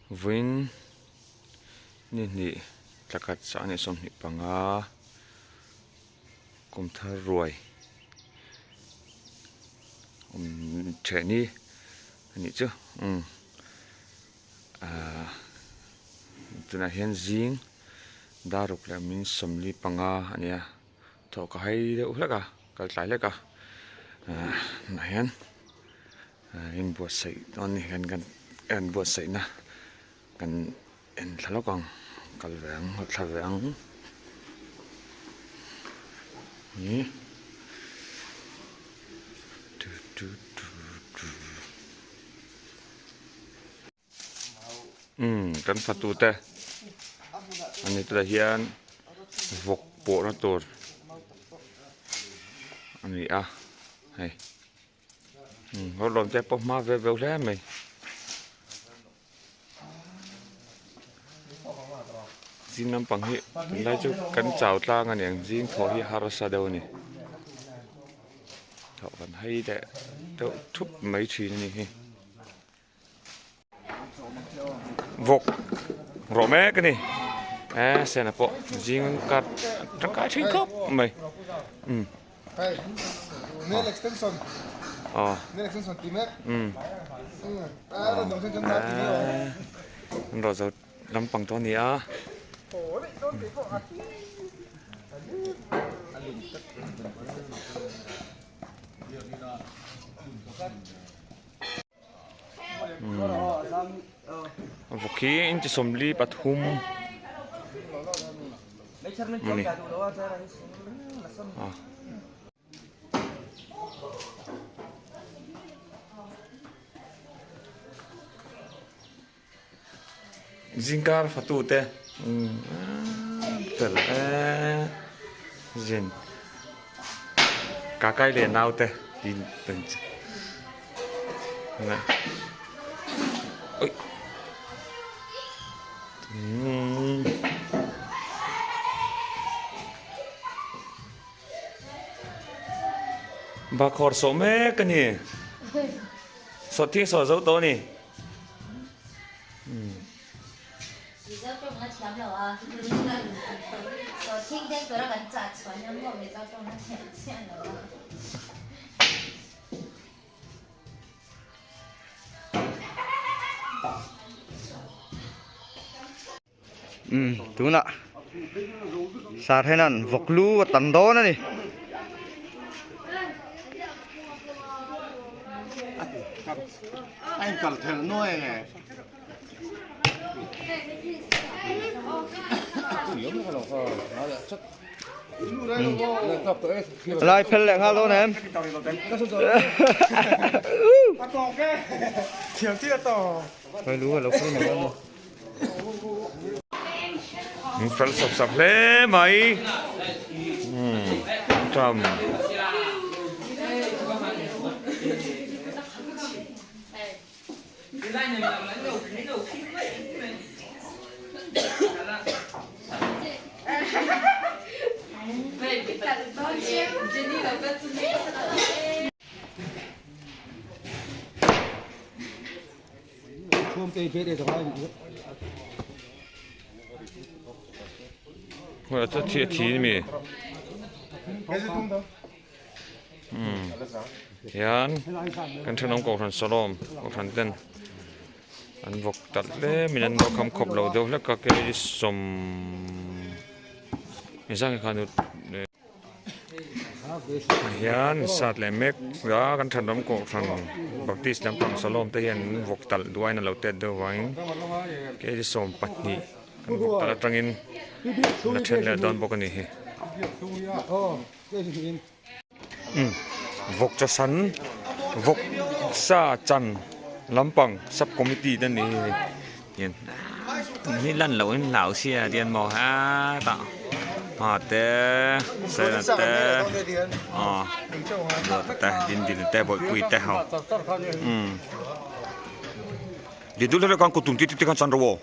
Vawiin ni hnih thla khat sahnih 25 kum thar ruai awm theh ni a nih chu umm ahh tunah hian zing dar ruk leh min 45 a ni a thawh ka hai deuh hlek a kal tlai hlek a ahh tunah hian ahh inbuatsaih dawn ni hian kan en buatsaihna kan en thla lawk ang kal ve ang thla ve ang ih tu tu tu tu umm kan fatu te ani tah hian vawk pawhna tur a ni a hei umm lawm te pawh hma ve veuh hle mai. Zing lampang hi tunlai chu kan chau tlang a niang zing thawh hi harsa deuh a ni thawh kan hai leh deuh thup mai thin a ni hi vawk rawh mek a ni e sena pawh zing kar tangkai thin khawp mai umm. Aw umm an rawh zo lampang tawh a ni a. Vawk hi inchi 43 a ni zingkar fatu te fel e zin kakai leh naute Bakhawr sawh mek a ni. Sawhthing sawh zo tawh a ni. Umm tunah sar hian vawk lu a tam dawn a ni. Lai phel leh nghal dawn em? Hei lu a lo phel mai dawn a ni. Min fel sap sap hle mai. Umm ṭam. Thi a thi mi. Hian kan thenawm kohhran sawlawm kohhran ten an vawk talh hle min an lo kham khawp lo deuh hlek a kei sawm engzah nge khan hian sat leh mek a kan thenawm kohhran baptist lampang sawlawm te hian an vawk talh duh aiin a lo tet deuh vangin kei 20 kan vawk talh atangin la then leh dawn bawk a ni hi. Vawk chaw san vawk sa chan lampang sub committee te ni hei hian hi lan loh in hlau sia tian maw hetah hma te sena te aw ruata te dindin te bawihpui te ho umm dindul te khan kut tum tih te khan chan rawh aw.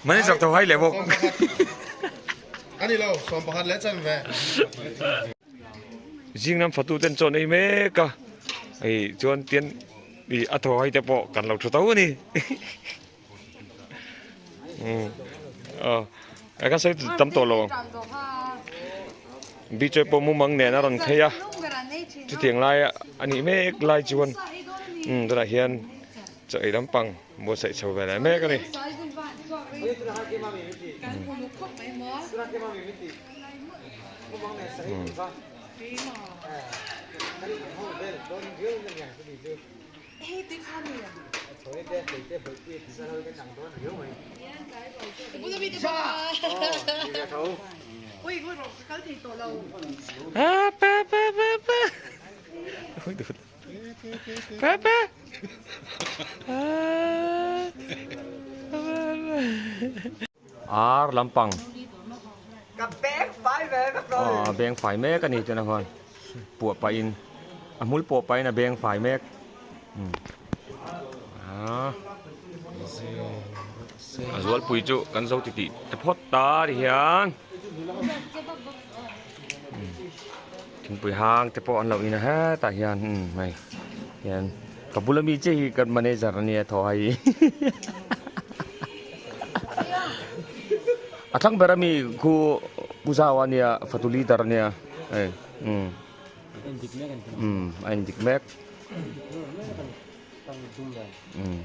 Manager tho hai leh bawk. Ani lo, 11 leh chan ve. Zing lam fatu ten chaw nei mek a, hei chuan tian ih a thaw hai te pawh kan lo thu tho a ni. Aw ka sawi tam tawh lo ang. Bijoy pawh mumang nen a rawn phei a, chutiang lai a nih mek lai chuan tunah hian chaw ei lampang buatsaih chho ve leh mek a ni. Ar lampang a beng fai mek a ni tuna huan puah pahin a hmul puah pahin a beng fai mek a zualpui chu kan zo titih ta phawt ta ti hian thingpui hang te pawh an lo in a hetah hian hei hian ka bula mi chiah hi kan manager a nia thaw hai a thlang ber ami khu pu zau a nia fatu leader a nia hei umm umm a indik mek umm.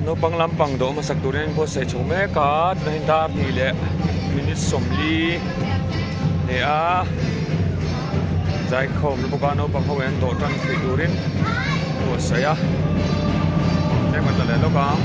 Naupang lampang dawh hmasak turin an buatsaih chho mek a tunah hian dar hnih leh minute 40 ni a zaikhawm te bawk a naupang ho in an dawh tan theih turin buatsaih a tlem a tla leh lawk ang.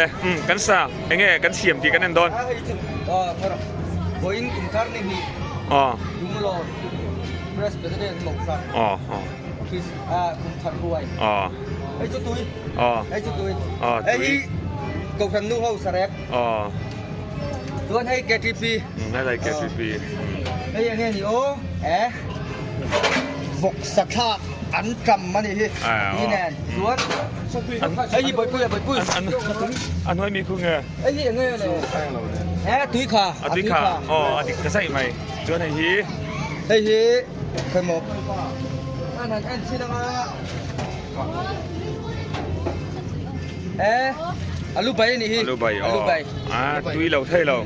Le umm kan sa enge kan siam tih kan en dawn. Vawiin kum thar ni hnih Lunglawn Presbyterian Kohhran kum thar ruai hei chu tui hei chu tui hei hi Kohhran nu ho sarek chuan hei KTP helai KTP hei enge ni aw. E vawksa thlak an ṭam a nih hi tui nen chuan hei hi bawihpui a bawihpui a hnuai mi khu nge hei hi enge le e tui kha a tui kha aw a dik ta zaih mai chuan hei hi hei hi khawimaw an han en chhin anga e alu bai a nih hi alu bai aw a tui lo thei lo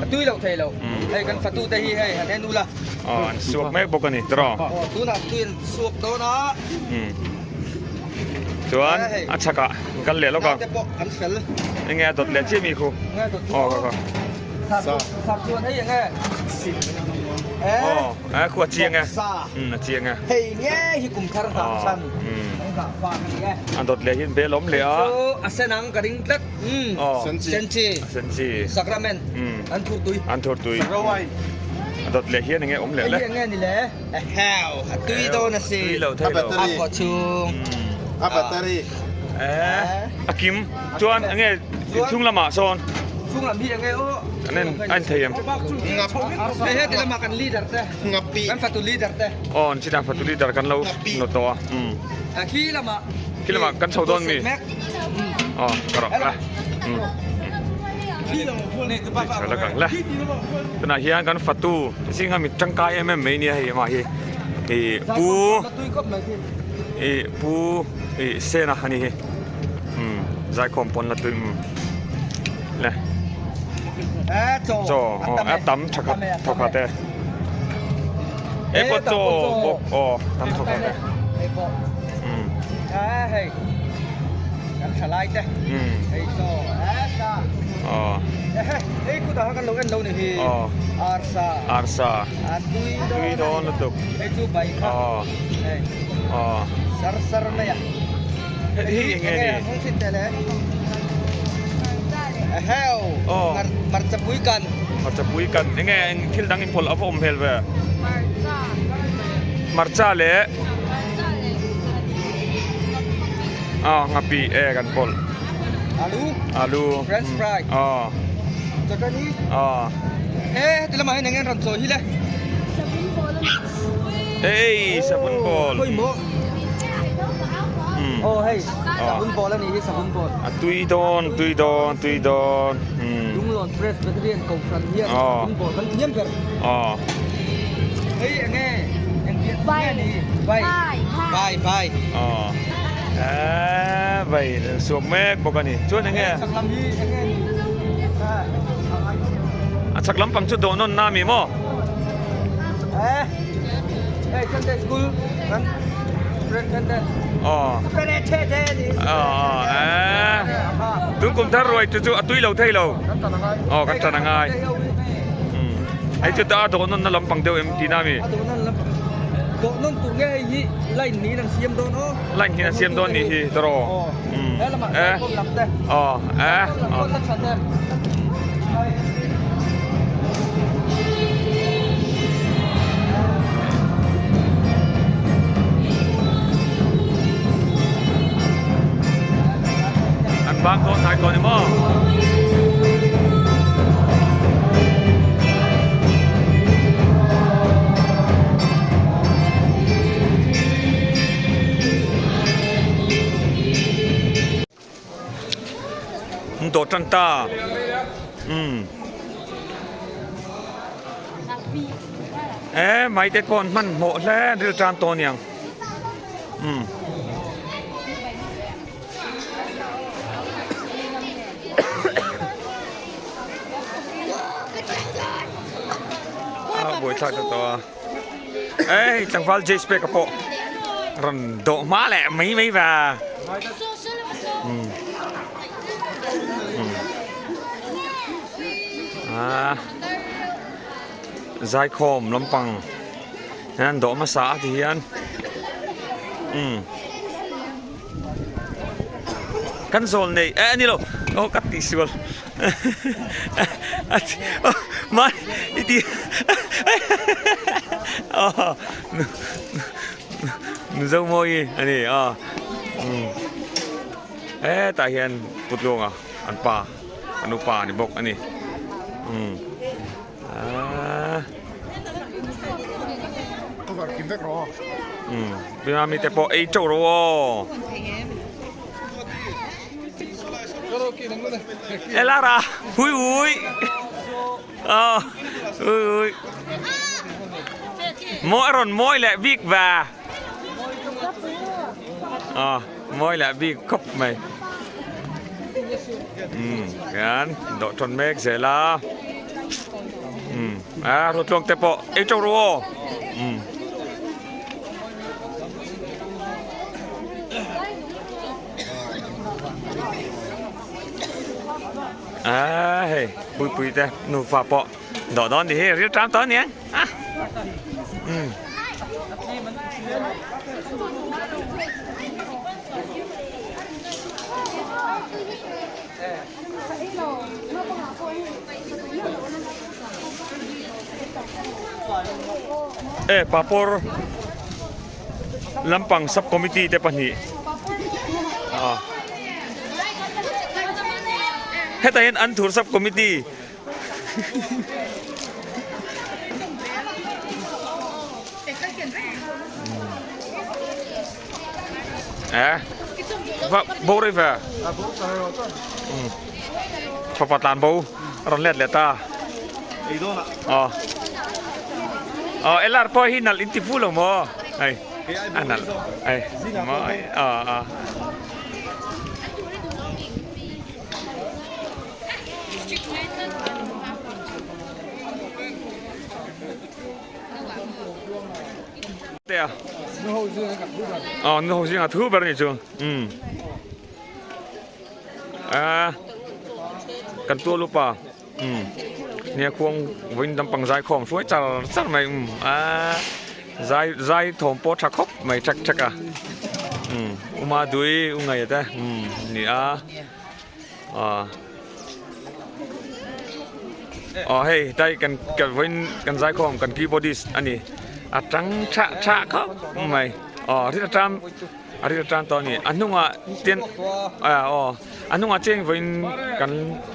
a tui lo thei lo hei kan fatu te hi hei han en ula aw an suak mek bawk a ni tawh aw tunah tui an suak dawn a chuan a chhakah an kal leh lawk a te pawh an fel enge a dawt leh chiah mi khu aw kha kha sar chuan hei enge aw a khu a chiang e a chiang e hei nge hi kum thar nghah chan an nghah fak a ni e a dawt leh hi an bel awm leh a chu a sen ang ka ring tlat Senchi Senchi Sacrament an thur tui an thur tui a dawt leh hian enge awm leh le hei enge ni le eheu a tui dawn a si tui lo thei lo a khaw chhung a battery a kim chuan enge inchhung lamah sawn chhung lam hi enge aw an en a en thei em hei heti lamah kan leader te kan fatu leader te aw an chitah fatu leader kan lo nawt tawh a a khi lamah khi lamah kan chho dawn mi aw ka rawh la chho la kang la tunah hian kan fatu zinga mi tangkai em em mai nia hei amah hi ih pu ih pu ih sena a ni hi umm zaikhawm pawn la tui umm le chaw aw a tam tha khat thaw khat e hei pawh chaw bawk aw tam thaw khat e umm aw aw arsa tui dawn lutuk aw aw hei eng nge ni aw hmarchapui kan eng nge thil dang inpawlh a va awm hmel ve hmarcha leh aw nghapih e kan pawlh alu aw aw Hey, sabun ball. Oh, hei, sabun ball ani hi sabun ball. A tui dawn, tui dawn, tui dawn. Hmm. Lunglawn Presbyterian Kohhran hian sabun ball kan thiam ber. Oh. Hei enge eng pian nge ni? Bai. Bai, bai. Oh. Eh, bai suak mek bawk ani. Chuan enge? Chak lam hi enge ni? A chak lampang chu dawh nawn na mi maw? Tun kum thar ruai chu chu a tui lo thei lo. Aw kan tan a ngai. Hei chu ta a dawh nawn na lampang deuh em tih na mi? Line hi an siam dawn nih hi tawrh aw. Aw eh. An bang dawn hnai tawh ni maw? An dawh tan ta umm e mai te pawh an hmanhmawh hle an ril tan tawh aniang umm. A buaithlak ta tawh a. Ei tlangval Jace peka pawh rawn dawh hma leh mai mai va. Ah zaikhawm lampang hian dawh hmasa a ti hian umm. Kan zawl nei eh a ni lo aw ka tih sual mai i ti aw nu zomawi a ni a hetah hian putluanga an pa an upa a ni bawk a ni. vek rawh aw. Umm Pi Mami te pawh ei teuh rawh aw. Elara hui hui aw hui hui mawi a rawn mawi leh bik ve aw mawi leh bik khawp mai umm hian dawh tawn mek zel a umm a rutluang te pawh ei teuh rawh aw umm. À hei pui pui te nufa pawh dawh dawn ni hi ril tang tawh aniang a um e papawr lampang sub committee te pahnih ah hetah hian an thur sub committee eh va bo rei ve fapa tlan bo a rawn let leh ta aw aw LR pawh hi nalh in ti fu lo maw hei a nalh hei maw aw aw Aw nu ho zinga thu ber a ni chu umm a kan tual upa umm nia khuang vawiin lampang zai khawm hruai char char mai umm a zai zai thawm pawh tha khawp mai thak thak a umm uma dui u ngaih te umm ni a. Aw aw hei tai kan kan vawiin kan zaikhawm kan keyboardist a ni a tang tha tha khawp mai aw rit aṭam a rit aṭam tawh a ni a hnungah ten aw a hnungah cheng vawiin kan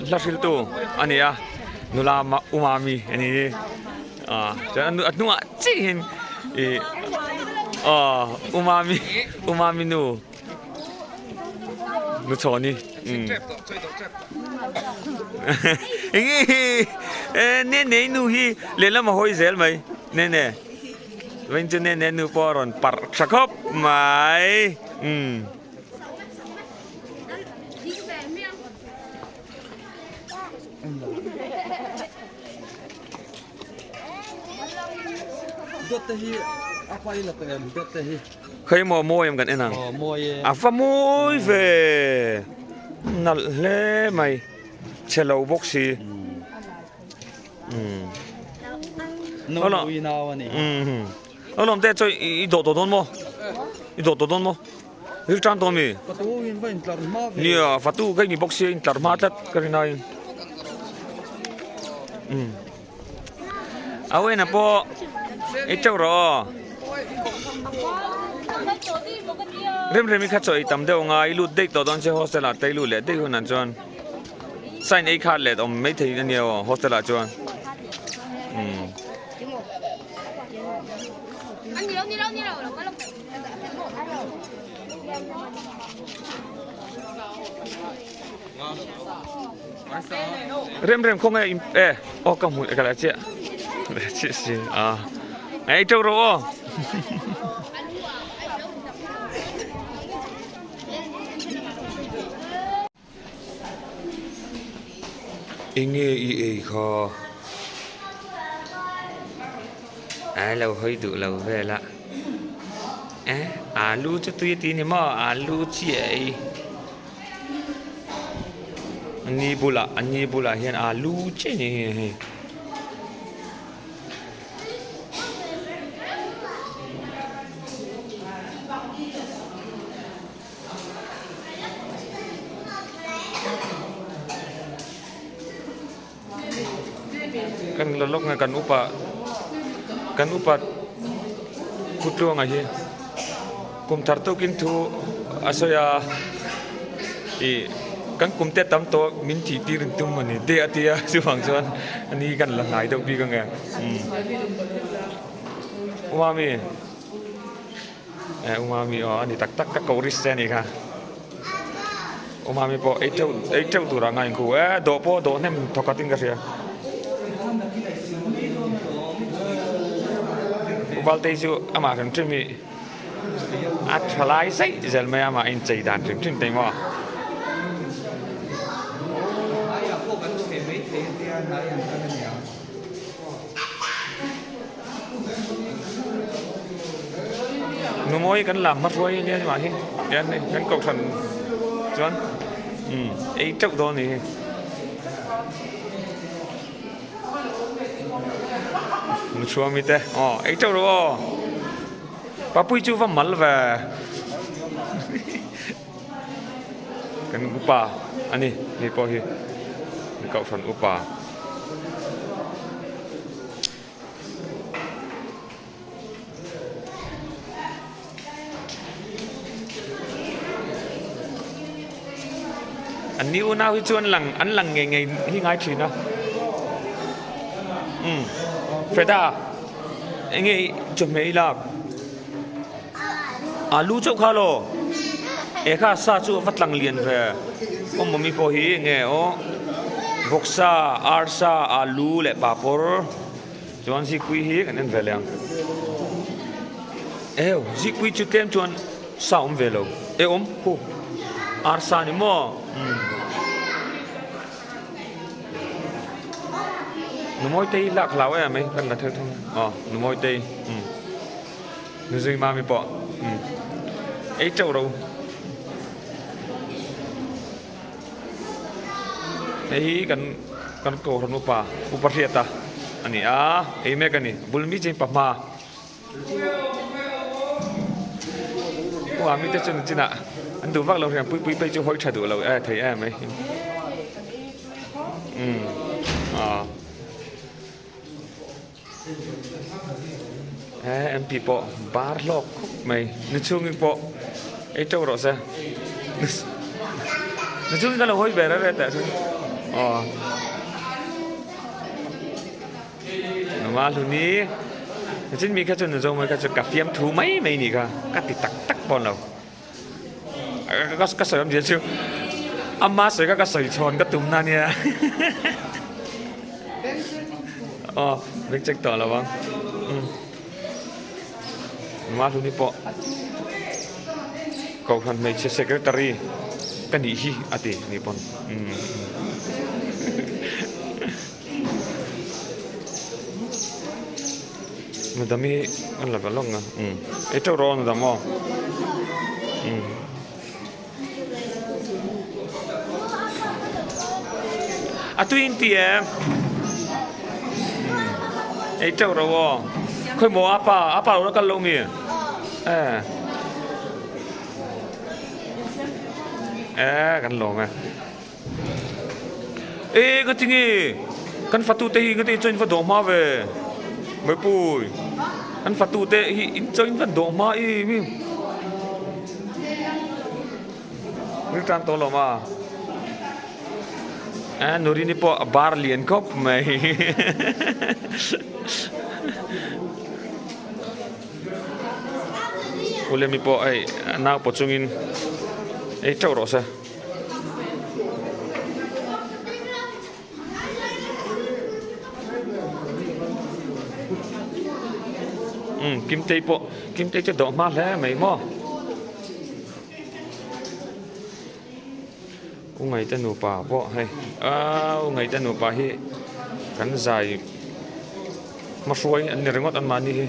hla hriltu a ni a nula umami a ni aw chuan a hnungah chiah hian ih aw umami umami nu. Nu chhaw ni. Enge ne ne nu hi lehlam a hawi zel mai ne ne. Vawiin chu ne ne nu pawh a rawn parh tha khawp mai. Dawt te hi a pa in a pe em dawt te hi. Khawi maw mawi em kan en ang. A va mawi ve nalh hle mai chhe lo bawk si. Alawm te chaw i dawh tawh dawn maw? I dawh tawh dawn maw? Ril tan tawh ami? Nia fatu ka ni bawk sia in tlar hma tlat ka rin aiin. Awena pawh i teuh rawh aw. Remremi kha chaw ei tam deuh anga i lut daih tawh dawn che hostel ah te i lut leh daih hunah chuan sign ei khat let awm maithei a nia aw hostel ah chuan umm. Rem rem khaw nge in e aw ka hmu ka la chiah chiah si a ei teuh rawh aw enge i ei kha a lo hawi duh lo vel a e alu chu tui a ti ni maw alu chiah ei. A ni bulah a ni bulah hian alu chiah a ni hei. Kan la lawk nge kan upa kan upa Kutluanga hi kum thar tukin thu a sawi a ih kan kum te tam tawh min thih tir in tum a ni te a ti a chuvang chuan ani kan la hnai deuh bik ange umm. Umami. E Umami aw a ni tak tak ka ko risk che a nih kha. Umami pawh ei teuh ei teuh turah nga inkhu e dawh pawh dawh hnem thawkhat in ka hria. Uvaltei chu amah hrim hrim hi a tha lai zaih zel mai a amah inchei dan hrim hrim te maw. Numawi kan lam hmahruai ania ni mah hi tian hei kan kohhran chuan umm ei teuh dawn a ni hi. Nuchhuami te aw ei teuh rawh aw Papui chu va mal ve kan upa a ni hei pawh hi kohhran upa. An ni unau hi chu an lang an lang ngei ngei hi ngai thin a umm Freda eng nge i chawhmeh i lak alu chauh kha law e kha sa chu a va tlang lian ve awm awm mi pawh hi eng nge aw vawksa arsa alu leh papawr. Chuan zikpui hi kan en ve leh ang. Eheu, zikpui chu tlem chuan sa awm ve lo. E awm, hu, arsa ni maw? Umm. Numawitei lak hlau em mai, kan la theuh thung. Aw, Numawitei, umm. Nuzui mami pawh, umm. Ei teuh ro. Hei hi kan kan kohhran upa upa hriata a ni a ei mek a ni bul mi chin pahma upa mi te chuan chinah an duh vak lo hriat pui pui phei chu hawi tha duh lo e thei em mai umm ah he mp pawh bar hlawk khawp mai ni chhungin pawh ei teuh rawh se ni chhungin ka lo hawi ve reng reng teh chuan aw numa hluni nichin mi kha chu ni zawng mai kha chu ka fiam thu mai mai ni kha ka ti tak tak pawh lo. Ka sawi awmzia chu ama sawi kha ka sawi chhawn ka tum na ania aw beng check tawh lo ang nula hluni pawh kohhran hmeichhe secretary ka nih hi a ti ni pawn Nudam hi an la va lawk na umm ei teuh rawh nudam aw umm a tui in ti em umm ei teuh rawh aw khawi maw a pa a pa lo la kal lo mi e e kan lawm e. E ka ti nge kan fatu te hi ka ti chaw in va dawh hma ve Maipui kan fatu te hi in chaw in va dawh hma i mi ri tan tawh lo ma a Nurini pawh a bar lian khawp mai Ulemi pawh hei nau pawh chungin ei teuh rawh se. Umm Kimtei pawh Kimtei chu dawh hma hle mai maw U Ngaite nupa pawh hei aaa U Ngaite nupa hi kan zai hmahruai an ni ringawt an mahni hi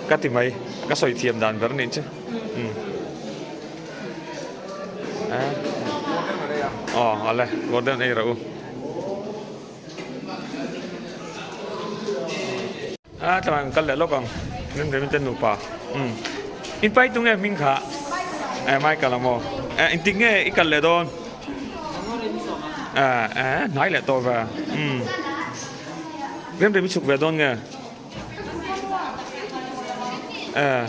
ka ti mai ka sawi thiam dan ber nih chu umm. Aw ale golden ei rawh u a tlang kal leh lawk ang rem rem in te nupa um in pai tu nge hming kha e Michael a maw e engtik nge i kal leh dawn e e hnai leh tawh ve um rem rem i chhuk ve dawn nge. Eh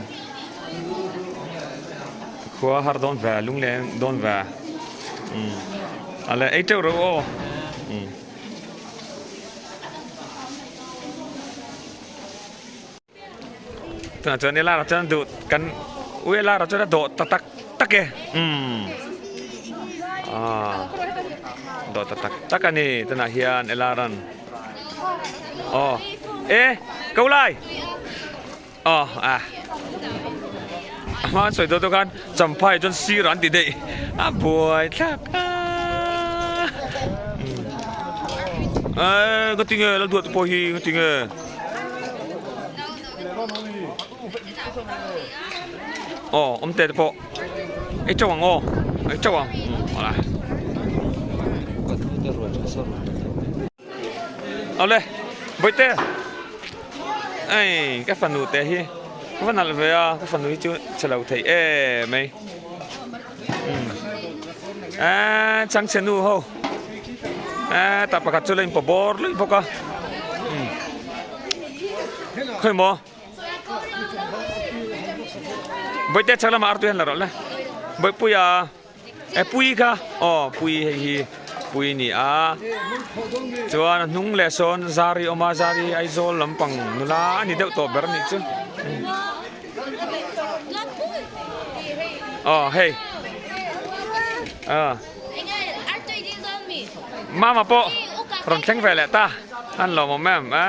khua har dawn ve lung leng dawn ve um ale ei teuh rawh aw um Tunah chuan Elara chuan duh kan u Elara chuan a dawh ta tak tak e umm ah dawh ta tak tak a ni tunah hian Elaran aw e ko lai aw a a hma an sawi dawn dawn khan champhai chuan sir an ti daih a buai thlak a umm e ka tinge la duat pawh hi ka tinge. Aw awm te te pawh ei teuh ang aw ei teuh ang awle awle bawihte ei ka fanu te hi ka va nalh ve a ka fanu hi chu chhe lo thei em mai eee chhangchhe nu ho eee tah pakhat chu la inpaw bawr luih bawk a khawi maw bawihte chhak lamah artui han la rawh le bawihpuia e pui kha aw pui hei hi pui a ni a chuan a hnung leh sawn zari a awm a zari hi Aizawl lampang nula a ni deuh tawh ber a nih chu aw hei ah mama pawh rawn thleng ve leh ta an lawmawm em a.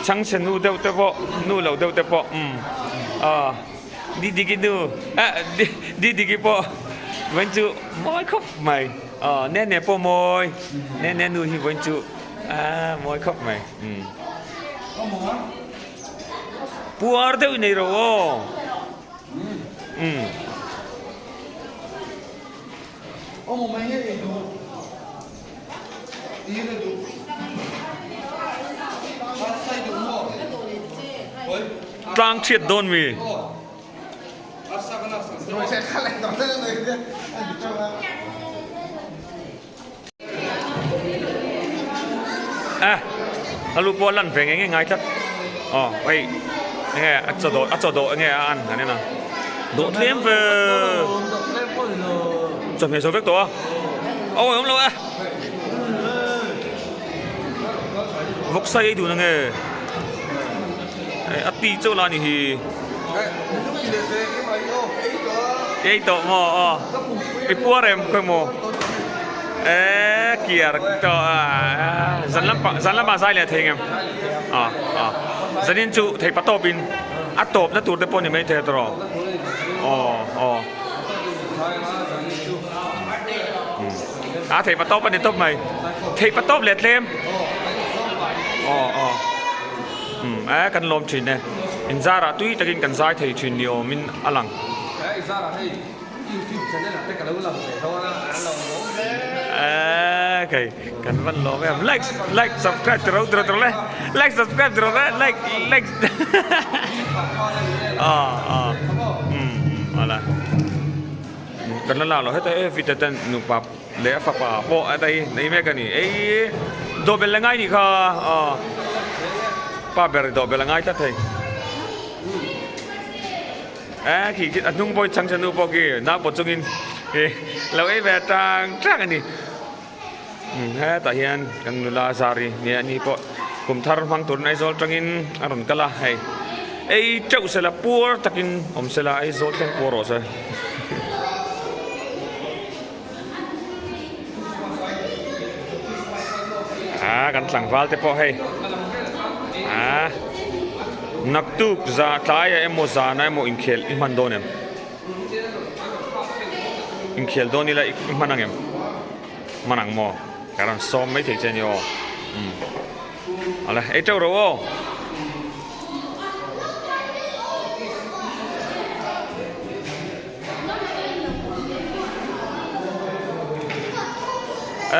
Chhangchhe nu deuh te pawh nu lo deuh te pawh umm aw Didiki nu eh Didiki pawh vawiin chu mawi khawp mai aw Nene pawh mawi Nene nu hi vawiin chu ah mawi khawp mai umm puar deuh nei rawh aw umm. Tlang chhiat dawn mi. Eh a lu pawh a lan ve nge nge ngai tlat aw hei enge a chaw dawh a chaw dawh enge a an an en a dawh tlem ve chawhmeh zo vek tawh a aw awm lo e vawksa ei dun ange a ti chauh la a ni hi ei tawh maw aw i puar em khawi maw eee kiar tawh a zan lampang zan lamah zai leh thei ngem aw aw zanin chu thei pa tawpin a tawpna tur te pawh ni mai thei a tawh aw aw a thei pa tawp a ni tawp mai thei pa tawp leh tlem aw aw. Umm e kan lawm thin e. In zarah tui takin kan zai thei thin ni awmin a lang. E i zarah hei YouTube channel ah te ka lo lang ve dawn a an lo lawm hle. E kei kan van lawm em like like subscribe tiro tiro tiro le like subscribe tiro le like like ah ah umm ala kan la lak lo heta e fita ten nupa leh a fapa pawh a dai nei mek a ni ei dawhbel la ngai nih kha aw pa ber dawhbel a ngai tlat thei e khi khi a hnung pawh chang chanu pawh khi nau pawh chungin ih lo ei ve tang tang a ni hetah hian kan nula zari nia ni pawh kum thar hmang turin Aizawl tangin a rawn kal a hei ei teuh sela puar takin awm sela Aizawl thleng puar rawh se. Ah kan tlangval te pawh hei ah naktuk za tlaiah emaw zana emaw inkhel i hman dawn em inkhel dawn ila i hman ang em hman ang maw ka rawn sawm mai thei che a ni aw umm awle ei teuh rawh aw.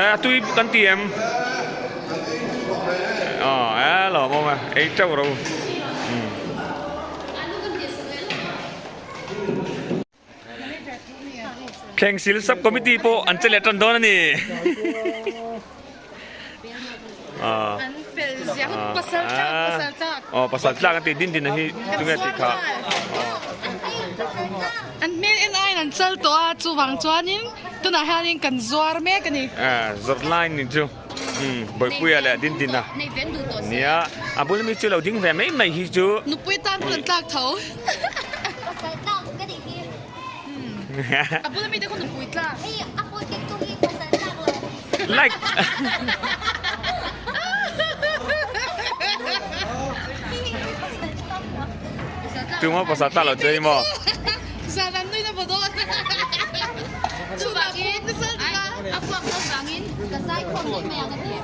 Eh a tui kan ti em ờ eh lawm awm e ei teuh ro um thleng sil sub committee pawh an che leh tan dawn a ni ờ An fel ziah pasal tlak pasal tlak aw pasal tlak an ti din din a hi tunge tih kha An hmel en aiin an. kan chal tawh a chuvang chuanin tunah hianin kan zuar mek a ni. Zawrh lai ni chu Bawipuia leh Dindina nia a bul mi chu lo ding ve mai mai hi chu. Nupui tan hun an tlak tho. A bula mite khaw nupui tlak. Like. Tuma pasal tlak lo che ni maw? Zan an nui na vaw dawn. Chuvangin a puak dawn vangin ka zai khawm daih mai ang a ti.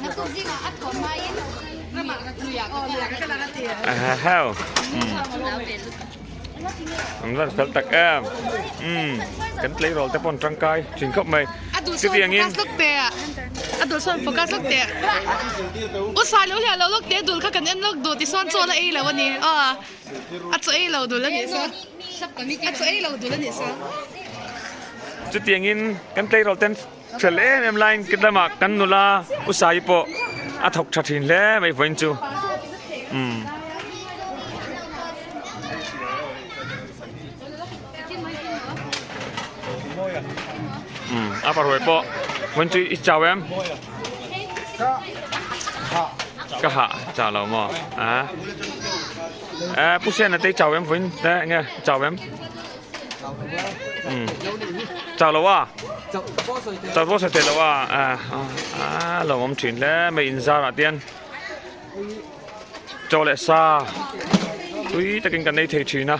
Naktuk zingah a thawm hmain Heo. An van fel tak em. Umm kan tleirawl te pawh an tangkai thin khawp mai. A duh sawn focus lawk teh a. A duh sawn focus lawk teh. U sai lo hliah lo lawk teh dul kha kan en lawk duh tichuan chaw la ei lo a ni. Aw a chaw ei lo dul a nih sa. A chaw ei lo dul a nih sa. Chutiangin kan tleirawl ten Fel em em laiin ka lamah kan nula U Sai pawh a thawk tha thin hle mai vawiin chu umm. Umm a paruai pawh vawiin chu i chau em? Ka hah chau lo maw a e Pu Sena te i chau em vawiin te enge chau em? Chau lo a chau pawh sawi thei lo a a lo awm thin hle mai inzar ah tian chaw leh sa tui takin kan ei thei thin a.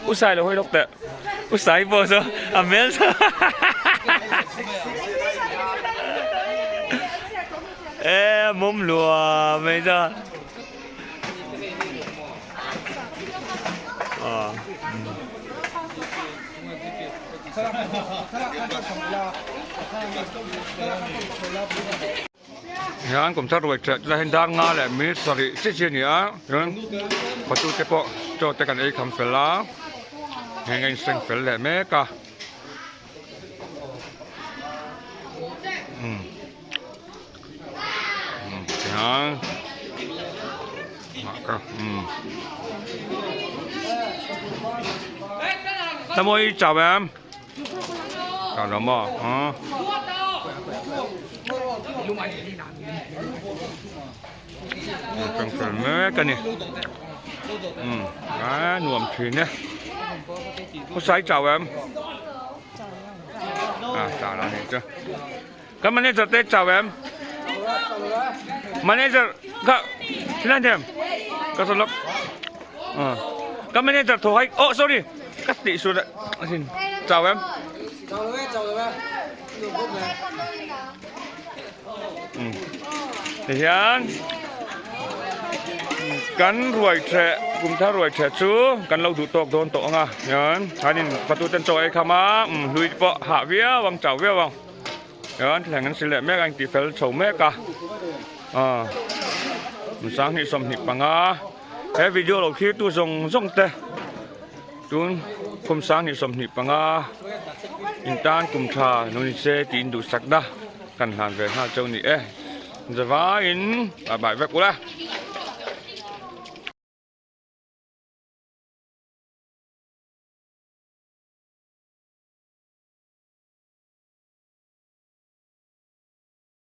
U Sai lo hawi lawk teh U Sai pawh saw a hmel saw E mawm lua mai ta. Hian kum thar ruai ṭhiah chulaiah hian dar nga leh minute sarih chiah chiah a ni a chuan hotu te pawh chaw te kan ei kham fel a heng a inseng fel leh mek a. Tamawi chau em? Chau lo maw? Kan fel mek a ni. A nuam thin e. Husai chau em? A chau lo ni chu. Kan manager te chau em? Manager ka thilan them ka sawn lawk. Kan manager thaw hai oh sorry ka tih su asin chau em? Chau lo e chau lo e. Tihian kan ruai theh kum thar ruai theh chu kan lo duh tawk dawn tawh ang a hian khanin fatu ten chaw ei kham a hlui te pawh hah viau ang chau viau ang hian thleng an sil leh mek a intih fel chho mek a aw sanghnih 25 he video lo thlir tu zawng zawng te. Tun kum 2025 in tan kum tha nun se tiin duhsakna kan hlan ve nghal cheu ni e. Zavaiin bye bye vek ula.